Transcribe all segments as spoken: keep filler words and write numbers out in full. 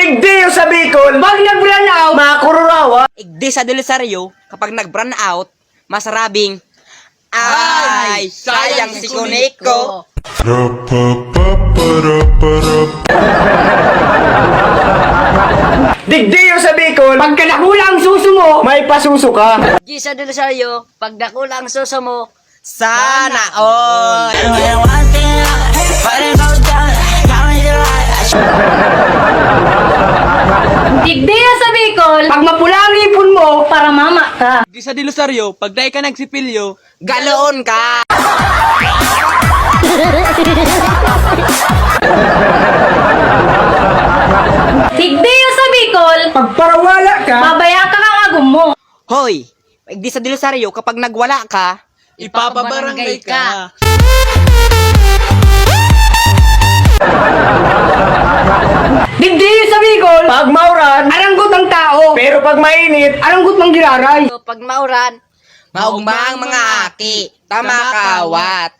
Digdi sa Bicol, pag nag-brown out, makururawa. Digdi sa Del Rosario, kapag nag-brown out, masarabing, "Ay, sayang si Conico." Digdi sa Bicol, pagka nakula ang suso mo, may pasuso ka. Digdi sa Del Rosario, pag nakula ang suso mo, sana all! Digdi sa Bicol, pag mapula ang ipon mo, para mama ka. Digdi sa Del Rosario, pag dai ka nagsipilyo, galoon ka. Digdi sa Bicol, pag parawala ka, babaya ka kang agom mo. Hoy, digdi sa Del Rosario, kapag nagwala ka, ipapabarangay ka. Digdi sa Bicol, pag mauran, aranggot ang tao. Pero pag mainit, aranggot mang giraray. Pag mauran, maugma ang mga aki, tamakawat.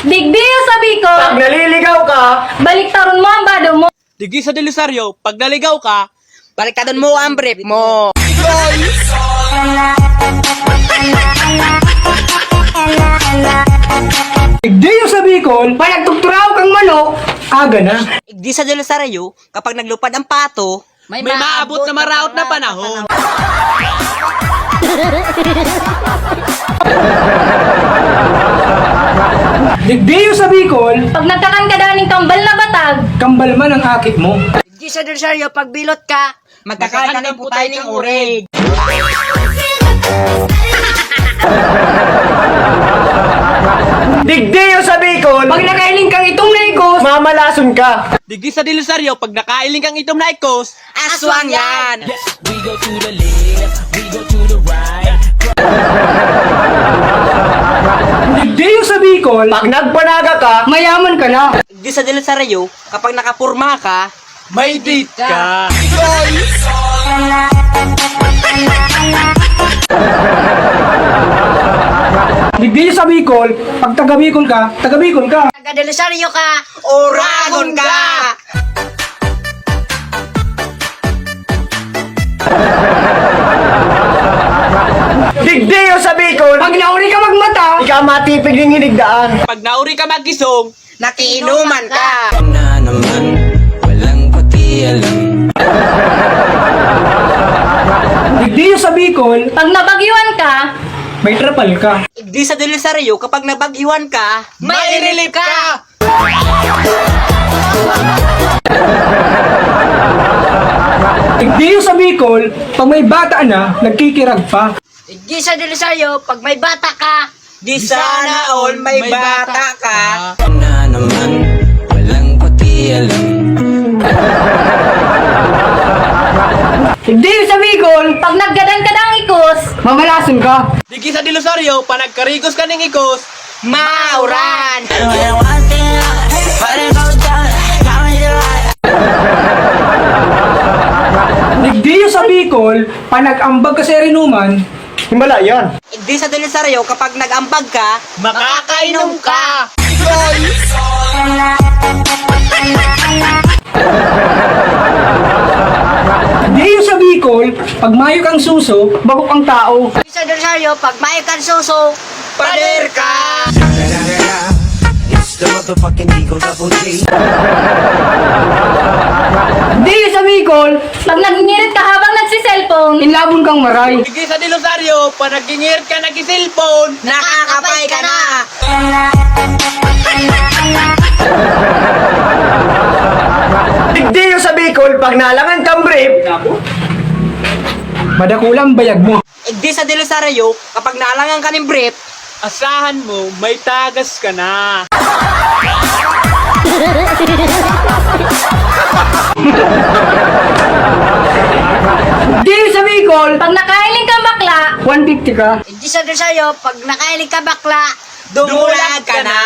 Digdi sa Bicol, pag naliligaw ka, baliktaron mo ang bado mo. Digdi sa Del Rosario, pag naligaw ka, baliktadon mo ang brief mo. Digdi sa Bicol, pag nagtugturaw kang manok, aga na. Digdi sa Del Rosario, kapag naglupad ang pato, may maabot na maraot na panahon. Digdi sa Bicol, pag nagkakan ka daning kambal na batag, kambal man ang aki mo. Digdi sa Del Rosario, pag bilot ka, magkakakan ka ng putay ning urig. Digdi sa Bicol, pag nakailing kang itom na ikos, mamalason ka. Digdi sa Del Rosario, pag nakailing kang itom na ikos, aswang yan. Digdi sa Bicol, pag nagpanaga ka, mayaman ka na. Digdi sa Del Rosario, kapag nakapurma ka, may date ka. Digdi sa Bicol, pag taga Bicol ka, taga Bicol ka. Taga Del Rosario ka, Oragon ka. Digdi sa Bicol, pag nauri ka magmata, ika matipig ning hinigdaan. Pag nauri ka magisong, nakiinuman ka. Na naman, walang pakialam. Digdi sa Bicol, pag nabagyuan ka, may trapal ka. Digdi sa Del Rosario, kapag nabagyuan ka, may relief ka. Digdi sa Bicol, pag may bata na, nagkikirag pa. Digdi sa Del Rosario, pag may bata ka, di sana all may bata ka. Na naman, walang pakialam. Digdi sa Bicol, pag naggadan ka ng ikos, mamalason ka. Digdi sa Del Rosario, pag nagkarigos ka ning ikos, mauran. Digdi sa Bicol, pag nag-ambag ka sa irinuman, himala yan. Digdi sa Del Rosario, kapag nag-ambag ka, makakainom ka. Digdi sa Bicol, pag mayo kang suso, bako kang tao. Digdi sa Del Rosario, pag mayo kang suso, pader ka. It's the motherfucking Eagle Double G. Digdi sa Bicol, pag nagngirit ka habang nagsiselpon, inlabon kang maray. Digdi sa Del Rosario, pag nagngirit ka, nagsiselpon, nakakapay ka na. Digdi sa Bicol, pag nalangan kang brief, madakulang bayag mo. Digdi sa Del Rosario, kapag nalangan ka ning brief, asahan mo, may tagas ka na. Digdi sa Bicol, pag nakailing kang bakla, one fifty ka. Digdi sa Del Rosario, pag nakailing kang bakla, dumulag ka na.